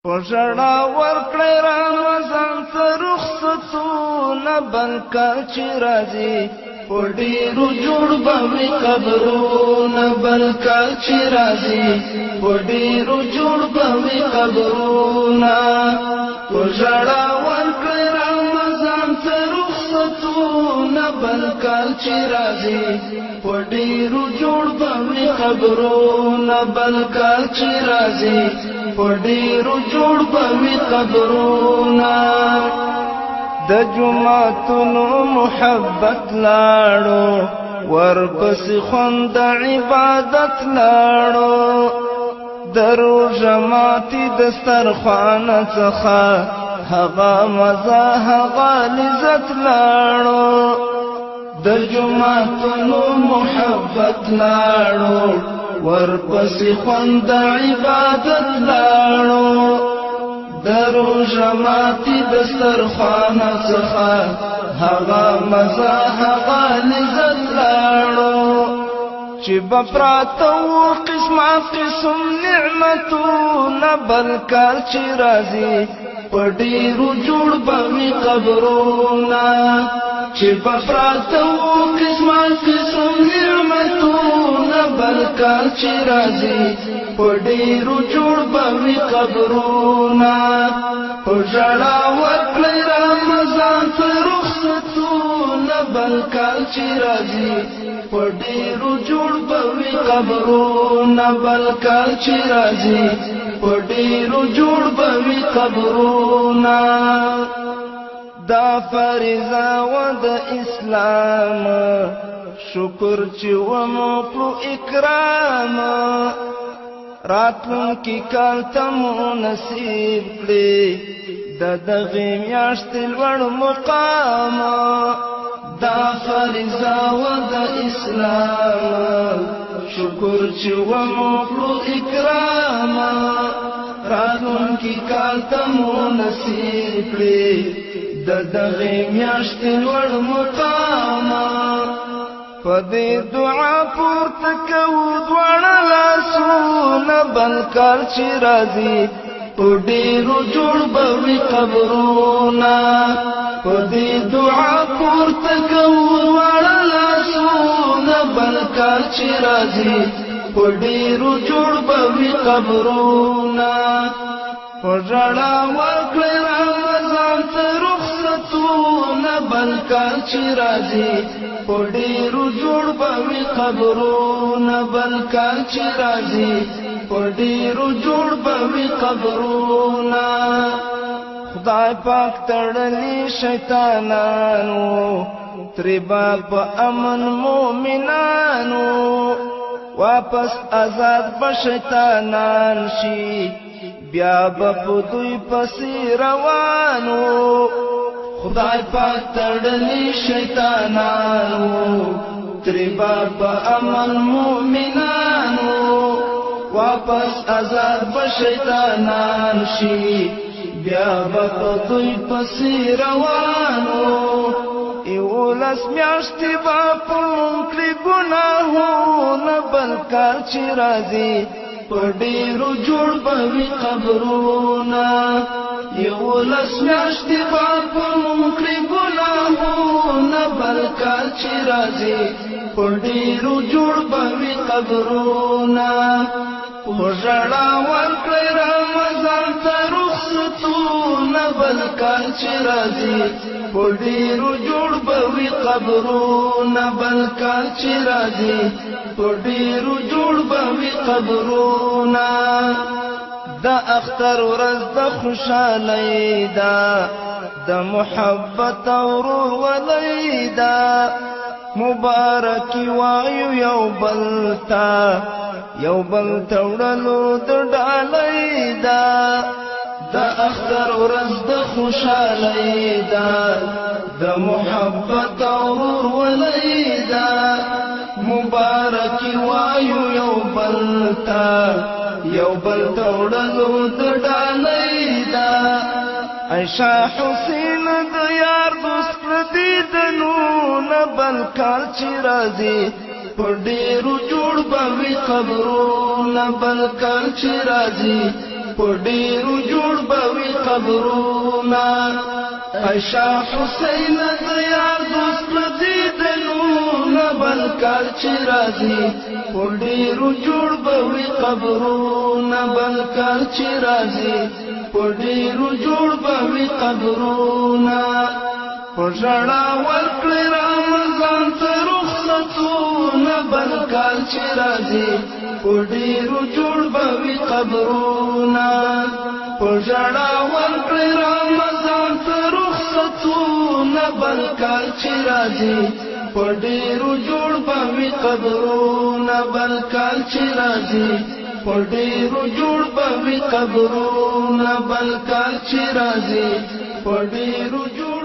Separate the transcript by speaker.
Speaker 1: په ژړا ورکړی رمضان څه رخصتونه بل کال چې راځي، په ډېرو جوړ به وي قبرونه بل کال چې راځي، په ډېرو جوړ به وي قبرونه. په ژړا ورکړی رمضان څه رخصتونه بل کال چې راځي، په ډېرو جوړ به وي قبرونه بل کال چې راځي، په ډېرو جوړ به وي قبرونه. د جوماتونو محبت لاړو، ورپسې خوند عبادت لاړو، د روژه ماتي دسترخوان څخه هغه مزه هغه لذت لاړو. د جوماتونو محبت لاړو، ورپسې خوند عبادت لاړو، د روژه ماتي دسترخوان څخه هغه مزه هغه لذت لاړو. چې به پراته وو قسمه قسم نعمتونه بل کال چې راځي، په ډېرو جوړ به وي قبرونه. چې به پراته وو قسمه قسم نعمتونه بل کال چې راځي، په ډېرو جوړ به وي قبرونه. په ژړا ورکړی رمضان څه رخصتونه بل کال چې راځي، په ډېرو جوړ به وي قبرونه بل کال چې راځي، په ډېرو جوړ به وي قبرونه. دا فریضه وه د اسلام، شکر چې ومو کړو اکرام، راتلونکي کال ته مو نصیب کړي د دغې میاشتې لوړ مقام. دا فریضه وه د اسلام، شکر چې ومو کړو اکرام، راتلونکي کال ته مو نصیب کړي د دغې میاشتې لوړ مقام. په دې دعا پورته کوو دواړه لاسونه بل کال چې راځي، په ډېرو جوړ به وي قبرونه. په دې دعا پورته کوو دواړه لاسونه بل کال چې راځي، په ډېرو جوړ به وي قبرونه. په ژړا ورکړی رمضان څه رخصتونه بل کال چې راځي، په ډېرو جوړ به وي قبرونه بل کال چې راځي، په ډېرو جوړ به وي قبرونه. خدای پاک تړلي شیطانانو، ترې به په امن مؤمنانو، واپس آزاد به شیطانان شي، بیا به په دوی پسې روانو. خدای پاک تړلي شیطانانو، ترې به په امن مؤمنانو، واپس آزاد به شیطانان شي، بیا به په دوی پسې روانو. یولس میاشتې به په مونږ کړي ګناهونه بل کال چې راځي، په ډېرو جوړ به وي قبرونه. یولس میاشتې به په مونږ کړي ګناهونه بل کال چې راځي، په ډېرو جوړ به وي قبرونه. په ژړا ورکړی رمضان ته رخصتونه بل کال چې راځي، په ډېرو جوړ به وي قبرونه بل کال چې راځي، په ډېرو جوړ به وي قبرونه. د اختر ورځ د خوشحالۍ ده، د محبت او ورورولۍ ده، مبارکي وایو یو بل ته، یو بل ته وړلو د ډالۍ ده. د اختر ورځ د خوشحالۍ ده، د محبت او ورورولۍ ده، مبارکي وایو یو بل ته، یو بل ته وړلو د ډالۍ ده. عائشہ حسین د یار دوست کړه دیدنونه بل کال چې راځي، په ډېرو جوړ به وي قبرونه بل کال چې راځي، په ډېرو جوړ قبرونه. عائشہ حسین د یار دوست کړه دیدنونه، بل کال چې راځي په ډېرو جوړ به وي قبرونه. بل کال چې راځي په ډېرو جوړ به وي قبرونه. په ژړا ورکړي رمضان ته رخصتونه، بل کال چې راځي په ډېرو جوړ به وي قبرونه. په ژړا ورکړي رمضان ته رخصتونه، بل کال چې راځي په ډېرو جوړ به وي قبرونه. بل کال چې راځي په ډېرو جوړ به وي قبرونه. بل کال چې راځي په ډېرو جوړ